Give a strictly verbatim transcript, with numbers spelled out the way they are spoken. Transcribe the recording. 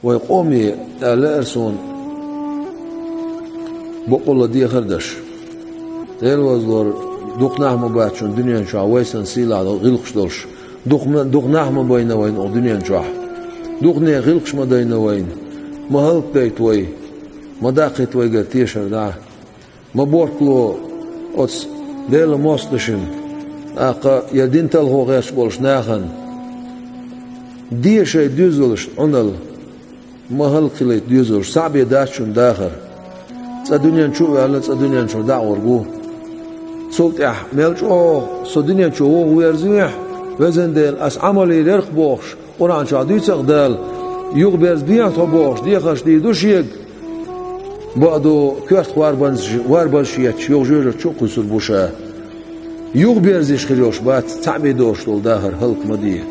Вай къоме, аьлла эр суна, бокъонца дехар деш. Дела возалора, дукха нах ма бац шун дуьнен чохь вай санна сийлахь долу гӀиллакхаш долуш. Дукха ма-, дукха нах ма байна вайна оха дуьнен чохь. Дукха нехан гӀиллакхаш ма дайна вайна. Ма хӀаллакдайта вай. Ма даккхийта вайгара тешар дӀа. Ма бортало оцу Делан мостагӀашна, тӀаккха я дин талхо гӀерташ болчу нахана. Де шайн доьзалшна Ӏуналла, ма хӀаллакхилийта доьзалш, цхьаъ бен дац шуна дахар. ЦӀа дуьнен чу а ваьлла, цӀа дуьнен чуьра дӀа а гӀур ву. Цул тӀаьхьа мел чӀогӀа со дуьнен чу вуха верзавехь, везан Дела, ас Ӏамал йийр яра-кх бохуш, Къуръан чохь дуьйцу-кх Дала, юхаберзабехьа тхо бохуш, дехарш дийр ду шега. Бакъду, коьрта хорбанза-, хорбанзаш етташ, юха жоьжахати чу а кхуьссур бу ша. Юхаберза йиш хир йолуш бац, цхьаъ бен доцуш долу дахар хӀаллак ма де.